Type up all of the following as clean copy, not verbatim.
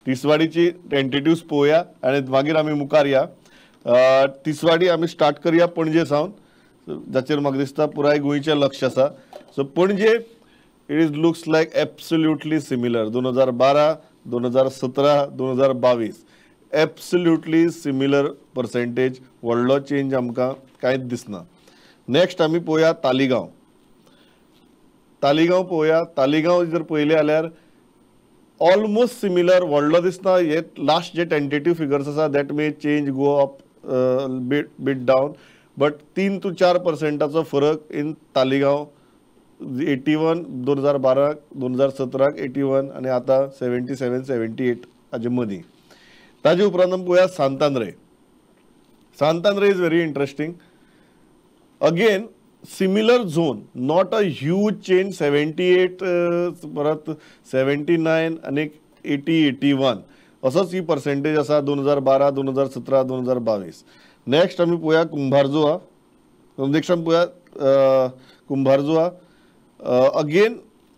तिसवाडीची टेंटेटिव्स पळोवया आनी मागीर आमी मुखार या. तिसवाडी आमी स्टार्ट करया पणजे सावन, जाचेर म्हाका दिसता पुराय गोंयचें लक्ष आसा. So Panaji it is looks like absolutely similar 2012, 2017, 2022 absolutely similar percentage, व्हडलो चेंज आमकां कांयच दिसना. नेक्स्ट आमी पळोवया तालिगांव. तालिगांव पळोवया. तालिगांव जर पळयलें जाल्यार ऑलमोस्ट सिमिलर, व्हडलो दिसना. हे लास्ट जे टेंटेटीव फिगर्स आसा that may change, go up bit down, but 3 to 4% फरक इन तालिगांव. 81 2012, 2017 81 आनी आतां 77 78 हाजे मदीं. ताजे उपरांत आमी पळोवया Santandre. Santandre is very interesting. Again similar zone, not a huge change. 78 परत 79 आनी 80 81 असोच ही पर्सेंटेज आसा 2012, 2017, 2022. नेक्स्ट आमी पळोवया कुंभारजुआ. नेक्स्ट आमी पळोवया कुंभारजुआ. अगेन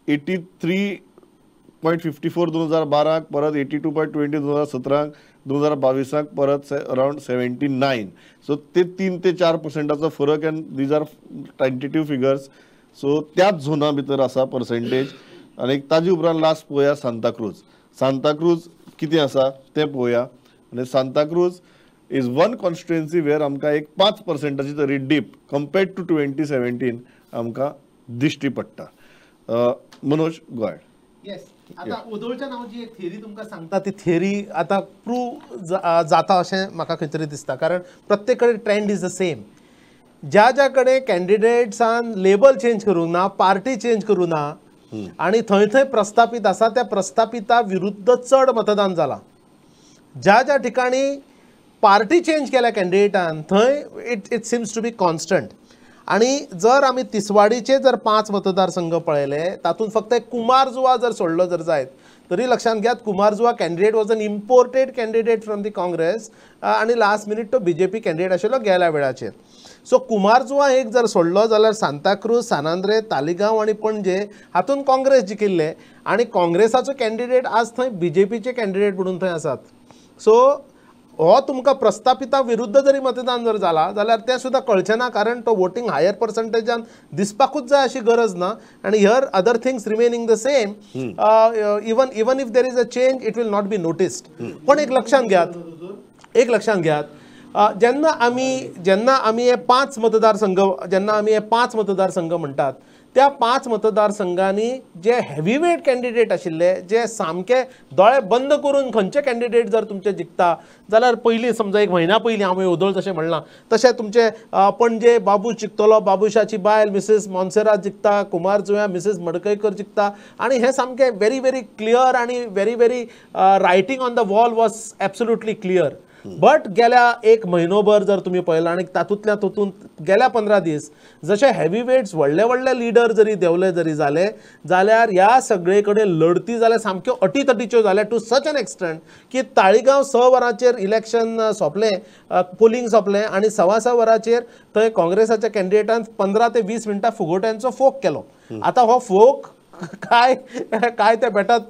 83.54 2012, परत 82.20 2017, 2022 परत अरावंड 79. सो ते 3 ते 4% फरक and these are tentative figures. So त्याच झोना भितर आसा पर्सेंटेज. आनी ताजे उपरांत लास्ट पळोवया सांताक्रूज. सांताक्रूज कितें आसा तें पळोवया. आनी Santacruz is one constituency where आमकां एक 5% तरी डीप कंपेर्ड टू 2017 आमकां दिश्टी पडटा. Manoj, go ahead. येस, आता ओदोळच्या नांव जी एक थियरी तुमकां सांगता ती थियरी आतां प्रूव जाता अशें म्हाका खंय तरी दिसता, कारण प्रत्येक कडेन ट्रेंड is the same. ज्या ज्या कडेन कॅन्डिडेट्सान लेबल चेंज करूंक ना, पार्टी चेंज करूं ना आनी थंय थंय प्रस्थापीत आसा त्या प्रस्थापिता विरुद्ध चड मतदान जालां. ज्या ज्या ठिकाणी पार्टी चेंज केल्या कॅन्डिडेटान थंय it seems to be constant. आनी जर आमी तिसवाडीचे जर 5 मतदारसंघ पळयले तातूंत फक्त एक कुमारजुआ जर सोडलो जर जायत तरी लक्षांत घेयात, Cumbarjua candidate was an imported candidate from the Congress आनी लास्ट मिनीट तो बीजेपी कॅन्डिडेट आशिल्लो गेल्या वेळाचेर. सो कुमारजुआ एक जर सोडलो जाल्यार सांताक्रूज, सान आंद्रे, तालिगांव आनी पणजे हातूंत काँग्रेस जिखिल्ले आनी काँग्रेसाचो कॅन्डिडेट आज थंय बीजेपीचे कॅन्डिडेट म्हणून थंय आसात. सो हो तुमकां प्रस्थापिता विरुद्ध जरी मतदान जर जाला जाल्यार तें सुद्दां कळचें ना, कारण तो वोटींग हायर पर्संटेजान दिसपाकूच जाय अशी गरज ना. आनी here other things remaining the same, even if there is a change it will not be noticed. पण एक लक्षांत घेयात, एक लक्षांत घेयात, जेन्ना आमी हे 5 मतदारसंघ, जेन्ना आमी हे 5 मतदारसंघ म्हणटात त्या 5 मतदारसंघांनी जे हेवीवेट कॅन्डिडेट आशिल्ले, जे सामके दोळे बंद करून खंयचे कॅन्डिडेट जर तुमचे जिखता जाल्यार पयलीं समजा एक म्हयन्या पयलीं हांवें ओदोळ जशें म्हणलां तशें तुमचे पणजे बाबूश जिखतलो, बाबूशाची बायल मिसेस मोन्सेरात जिखता, कुमारजुव्यां मिसेस मडकयकर जिखता आनी हें सामकें व्हेरी व्हेरी क्लियर आनी very very writing on the wall was absolutely clear. But गेल्या एक म्हयनोभर जर तुमी पळयला आनी तातूंतल्या तातूंत गेल्या 15 दीस जशे हेवीवेट्स व्हडले व्हडले लिडर जरी देंवले जरी जाले जाल्यार ह्या सगळे कडेन लढती जाल्या सामक्यो अटीतटीच्यो जाल्या टू सच एन एक्सटंट की ताळीगांव 6 वरांचेर इलेक्शन सोंपलें, पोलिंग सोंपलें आनी 6:15 वरांचेर थंय काँग्रेसाच्या कॅन्डिडेटान 15 ते 20 मिनटां फुगोट्यांचो फोक केलो. आतां हो फोक काय काय ते बेटात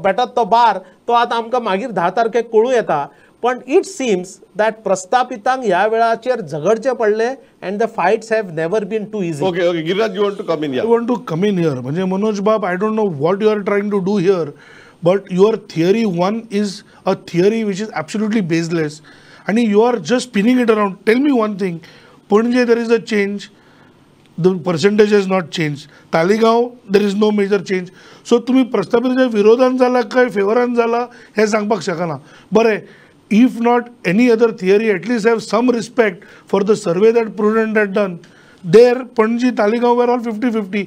बेटात तो बार तो आतां आमकां मागीर 10 तारखेक कळूं येता. पण it seems that प्रस्थापितांक ह्या वेळाचेर झगडचें पडलें and the fights have never been too easy. Okay okay, Giriraj, you want to come in here? I want to come in here. म्हणजे मनोज बाब, I don't know what you are trying to do here, but your theory one is a theory which is absolutely baseless आनी you are just spinning it around. Tell me one thing, Panaji there is a change, the percentage has not change. Taleigao there is no major change. So तुमी प्रस्तापिताच्या विरोधान जाला काय फेवरान जाला हें सांगपाक शकना. बरें, if not any other theory, at least have some respect for the survey that Prudent had done. There, Panaji, Taleigao were all 50-50.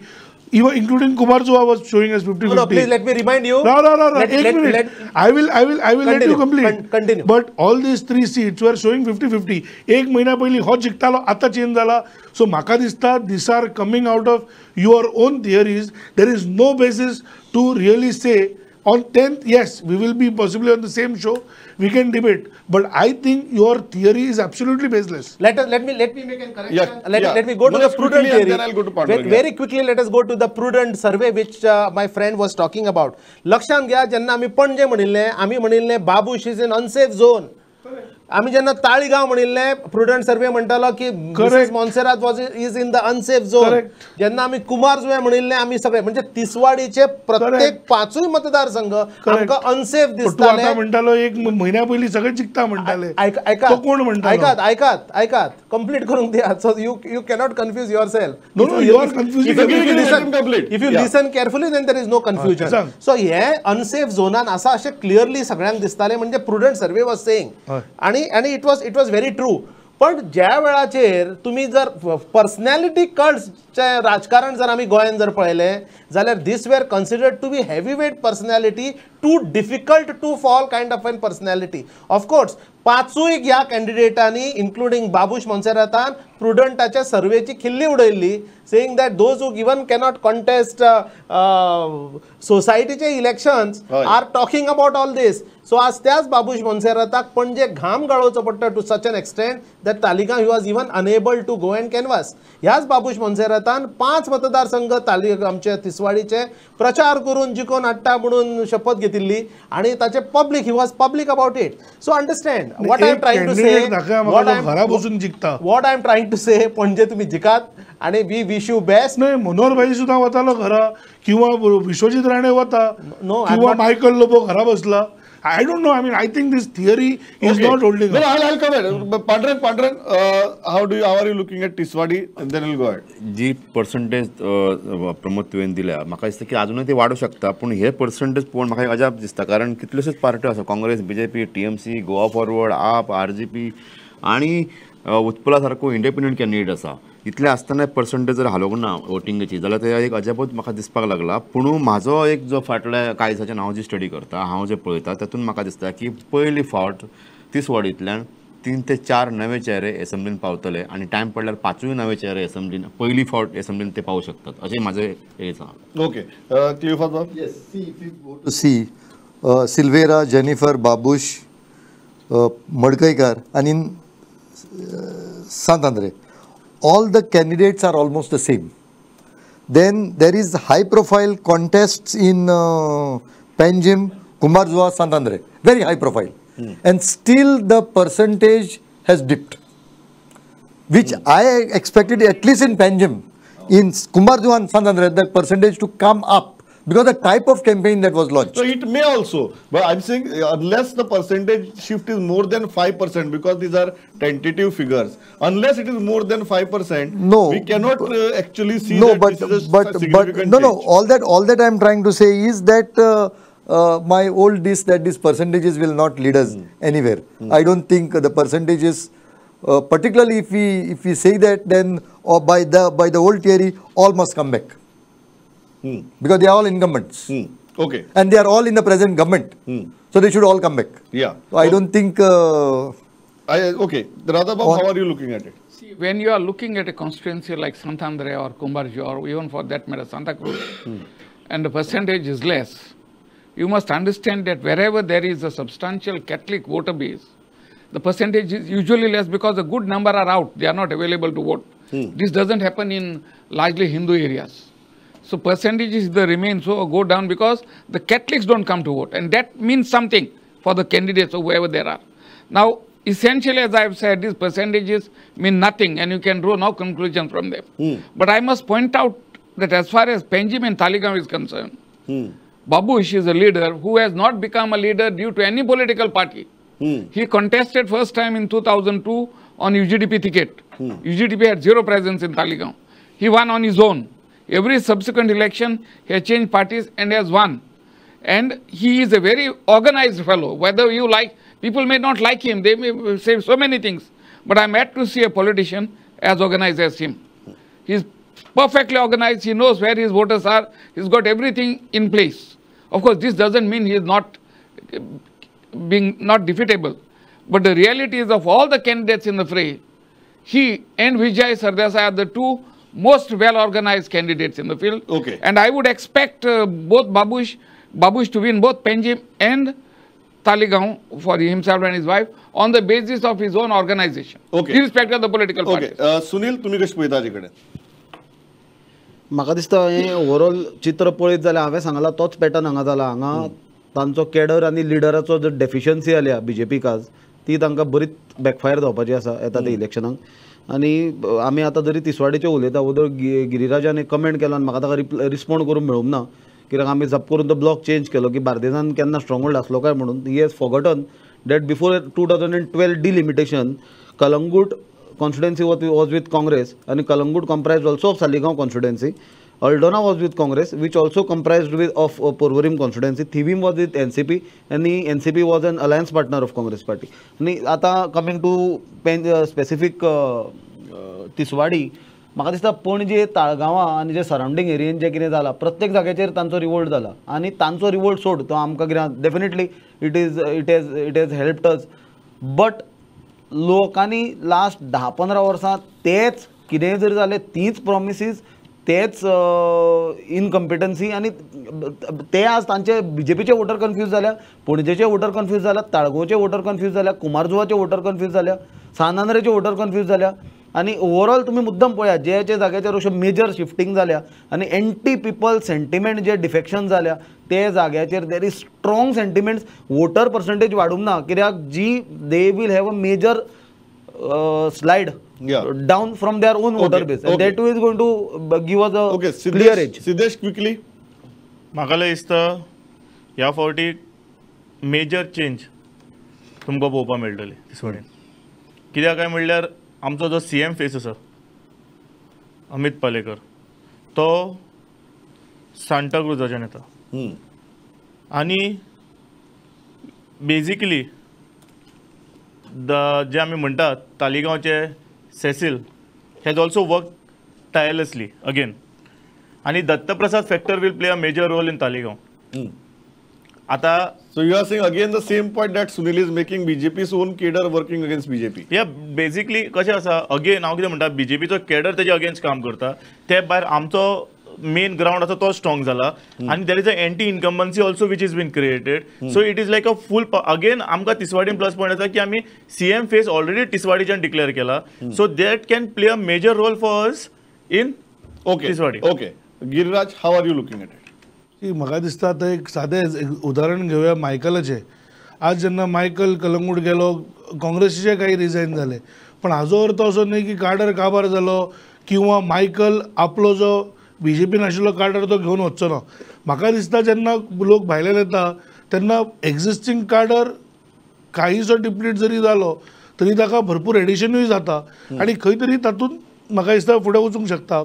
Even including Cumbarjua was showing as 50-50. No, please let me remind you. No. Let, minute. I will let you complete. Continue. But all these 3 seats were showing 50-50. एक महिना पहिली हो जिखतालो, आता change जाला. So म्हाका दिसता these are coming out of your own theories. There is no basis to really say. On 10th, yes, we will be possibly on the same show. we can debate. But I think your theory is absolutely baseless. Let me make a correction. Let me go to the prudent theory. Then I'll go to Pandurang. Very quickly, let us go to the prudent survey which my friend was talking about. लक्षात घ्या, जेन्ना आमी पणजे म्हणिल्लें, आमी म्हणिल्लें Babush is in unsafe zone. आमी जेन्ना ताळीगांव म्हणिल्लें, प्रुडंट सर्वे म्हणटालो की Mrs Monserrate was is in the unsafe zone. जेन्ना आमी कुमारजुंवें म्हणिल्लें, आमी सगळे म्हणजे तिसवाडीचे प्रत्येक पांचूय मतदारसंघ आमकां अनसेफ दिसताले. आतां म्हणटालो एक म्हयन्या पयलीं सगळे जिखता म्हणटाले. आयकात, कोण म्हणटा? आयकात आयकात आयकात, कंप्लीट करूंक दियात. So you cannot confuse yourself. No no, you are confusing. If you listen carefully then there is no confusion. So hey unsafe झोनान आसा अशें क्लियरली सगळ्यांक दिसतालें. म्हणजे प्रुडंट सर्वे वॉज सेइंग आणि it was very true. पण ज्या वेळाचेर तुमी जर पर्सनॅलिटी कल्ट्सचें राजकारण जर आमी गोंयान जर पळयलें जाल्यार this were considered to be heavy weight personality, too difficult to fall kind of an personality. Of course पांचूय ह्या कॅन्डिडेटांनी इन्क्लुडींग बाबूश मोन्सेरातान प्रुडंटाच्या सर्वेची खिल्ली उडयल्ली, saying that those who even cannot contest सोसायटीचे elections are talking about all this. So आज त्याच बाबूश मोन्सेराताक पणजे घाम गाळोवचो पडटा to such an extent that Taleigao he was even unable to go and canvass. ह्याच बाबूश मोन्सेरातान 5 मतदारसंघ आमचे तिसवाडीचे प्रचार करून जिखोवन हाडटा म्हणून शपथ घेतिल्ली आणि ताचे public, he was public about it. So understand what I am trying to say, what I am trying to say, Panaji तुम्ही जिकात आणि we wish you best. नाही, मनोहर भाई सुद्धा वतालो घरा, किंवा विश्वजीत राणे वता, किंवा मायकल लोबो घरा बसला. I don't know. I mean, I think this theory is not holding. No, I'll come in. Pandurang, how are you looking at Tiswadi? And then we'll go ahead. Ji percentage Pramod तुवें दिल्या, म्हाका दिसता की अजूनय ती वाडूं शकता. पूण हे पर्संटेज पळोवन म्हाका एक अजाप दिसता, कारण कितल्योश्योच पार्ट्यो आसा, Congress, BJP, TMC, Goa Forward, AAP, RGP आनी उत्पला सारको इंडिपेंडंट कॅन्डिडेट आसा. इतलें आसतना पर्संटेज जर हालोवंक ना वोटिंगेची जाल्यार ते एक अजापूच म्हाका दिसपाक लागला. पूण म्हाजो एक जो फाटल्या कांय दिसाच्यान हांव जी स्टडी करता, हांव जे पळयता तातूंत म्हाका दिसता की पयली फावट तिसवाडींतल्यान 3 ते 4 नवे चेहरे एसेंब्लीन पावतले आनी टायम पडल्यार 5 नवे चेहरे एसेंब्लीन पयली फावट एसेंब्लीन ते पावू शकतात अशें म्हाजें हें आसा. ओके, क्लियोफास बाब. Yes, see if you go to see Silveira, Jennifer, Babush, Madkaikar आनी Sant Andre, all the candidates are almost the same. Then there is high profile contests in Panjim, Kumbharjua, Sant Andre, very high profile. And still the percentage has dipped, which I expected at least in Panjim, in Kumbharjua and Sant Andre, the percentage to come up because the type of campaign that was launched. So it may also, but I'm saying unless the percentage shift is more than 5%, because these are tentative figures, unless it is more than 5%, no, we cannot actually see no, that but, this is a but, significant no, change. No, all that I'm trying to say is that my old this, that these percentages will not lead us anywhere. I don't think the percentages, particularly if we say that, then or by the old theory, all must come back. Because they are all incumbents. Okay. And they are all in the present government. So they should all come back. Yeah. So I don't think... Okay. Radha Babu, how are you looking at it? See, when you are looking at a constituency like Sant Andre or Kumbharjua or even for that matter Santa Cruz, and the percentage is less, you must understand that wherever there is a substantial Catholic voter base, the percentage is usually less because a good number are out. They are not available to vote. This doesn't happen in largely Hindu areas. So percentages the remain so go down because the Catholics don't come to vote, and that means something for the candidates or whoever there are. Now, essentially, as I have said, these percentages mean nothing and you can draw no conclusion from them. But I must point out that as far as Panjim and Taleigao is concerned, Babush is a leader who has not become a leader due to any political party. He contested first time in 2002 on UGDP ticket. UGDP had zero presence in Taleigao. He won on his own. Every subsequent election, he has changed parties and has won. And he is a very organized fellow. Whether you like, people may not like him, they may say so many things. But I'm yet to see a politician as organized as him. He's perfectly organized, he knows where his voters are, he's got everything in place. Of course, this doesn't mean he is not being not defeatable. But the reality is, of all the candidates in the fray, he and Vijay Sardesai are the two most well-organized candidates in the field. Okay. And I would expect both Babush to win both Panjim and Taleigao for himself and his wife on the basis of his own organization, okay, irrespective of the political party. Sunil, तुमी कशें पळयता हाजे कडेन? म्हाका दिसता हें overall चित्र पळयत जाल्यार हांवें सांगलां तोच पॅटर्न हांगा जाला. हांगा तांचो कॅडर आनी लिडराचो जो डेफिशियन्सी आल्या बीजेपीक आज, ती तांकां बरीच बॅकफायर जावपाची आसा येता ते इलेक्शनाक. आनी आमी आतां जरी तिसवाडीचें उलयता, वदळ गिरिराजान एक कमेंट केलो आनी म्हाका ताका रिस्पोंड करूंक मेळूंक ना, कित्याक आमी जप करून तो ब्लॉक चेंज केलो की बार्देजान केन्ना स्ट्रॉंग होल्ड आसलो काय म्हणून. He has forgotten that before 2012 delimitation Calangute constituency was with Congress and Calangute comprised also of Saligao constituency. Aldona was with Congress, which also comprised with of Porvorim constituency. Thivim was with NCP and the NCP was an alliance partner of Congress party. And आता coming to specific Tiswadi, म्हाका दिसता पणजे, ताळगांवां आनी जे surrounding एरियेन जें कितें जालां प्रत्येक जाग्याचेर तांचो रिवोल्ट जाला आनी तांचो रिवोल्ट सोड तो आमकां कितें definitely it has helped us. But लोकांनी लास्ट 10-15 वर्सां तेच कितेंय जरी जालें तीच प्रॉमिसीस, तेच इनकम्पिटन्सी आनी ते आज तांचे बीजेपीचे वोटर कन्फ्यूज जाल्या, पणजेचे वोटर कन्फ्यूज जाल्या, ताळगांवचे वोटर कन्फ्यूज जाल्या, कुमारजुवाचे वोटर कन्फ्यूज जाल्या, सान आंद्रेचे वोटर कन्फ्यूज जाल्या. आनी ओवरऑल तुमी मुद्दम पळयात जे जे जाग्याचेर अश्यो मेजर शिफ्टींग जाल्या आनी एंटी पिपल सेंटिमेंट जे डिफेक्शन जाल्या ते जाग्याचेर there is strong sentiments. Voter percentage वाडूंक ना कित्याक जी they will have a major slide down from their own voter base, and that too is going to give us a clear edge. Siddhesh, quickly. म्हाका दिसता ह्या फावटी major change तुमकां पळोवपाक मेळटली तिसवाडीन. कित्याक काय म्हणल्यार आमचो जो CM face आसा अमित पालेकर, तो सांताक्रुजाच्यान येता आनी बेजिकली जे आमी म्हणटात तालिगांवचे Cecil has also work tirelessly again, आनी Dattaprasad factor will play a major role in Taleigao. आता So you are saying again the same point that Sunil is making, BJP's own cadre working against BJP. Yeah, basically कशें आसा again हांव कितें म्हणटा, बीजेपीचो cadre तेजे against काम करता, ते भायर आमचो मेन ग्रावंड आसा तो स्ट्रॉंग जाला आनी there is a anti incumbency also which is been created. So it is like a full again आमकां तिसवाडीन प्लस पॉयंट आसा की आमी CM face ऑलरेडी तिसवाडीच्यान डिक्लेअर केला, so that can play a major role for us in Tiswadi. Okay Giriraj, how are you looking at it? म्हाका दिसता आतां एक सादें उदाहरण घेवया मायकलाचें. आज जेन्ना मायकल कलंगूट गेलो, काँग्रेसीचे काही रिझायन जाले, पण हाजो अर्थ असो न्ही की काडर काबार जालो किंवा मायकल आपलो जो बीजेपीन आशिल्लो काडर तो घेवन वचचो ना. म्हाका दिसता जेन्ना लोक भायल्यान येता तेन्ना एक्झिस्टींग काडर काहीसो डिप्लीट जरी जालो तरी ताका भरपूर एडिशनूय जाता आनी खंय तरी तातूंत म्हाका दिसता फुडें वचूंक शकता.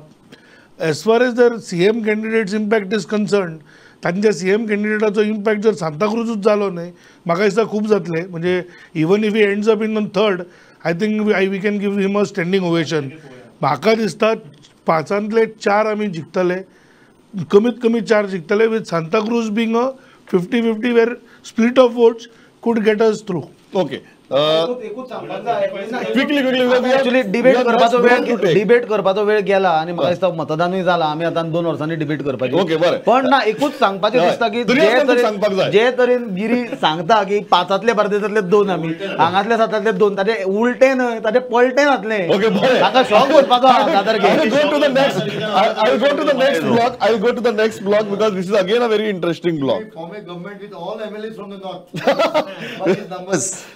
As far as their CM candidate's impact is concerned, तांच्या CM कॅन्डिडेटाचो इम्पॅक्ट जर सांताक्रुजूच जालो न्हय, म्हाका दिसता खूब जातलें. म्हणजे even if he ends up in third, I think we can give him a standing ovation. म्हाका दिसता 5 4 आमी जिखतले, कमीत कमी 4 जिखतले, with Santacruz being a 50-50 where split of votes could get us through. Okay, actually debate करपाचो वेळ गेला आनी म्हाका दिसता मतदानूय जाला, आमी आतां 2 वर्सांनी डिबेट करपाची. पण ना, एकूच सांगपाचें दिसता की जे तरेन गिरी सांगता की 5 बार्देसांतले 2 आमी, हांगातले 7 2, ताचे उलटे न्हय ताचे पलटे जातले. ताका शॉक वचपाचो. I will go to the next block. I will go to the next block because this is again a very interesting block. Form a government with all MLAs from the north. Numbers.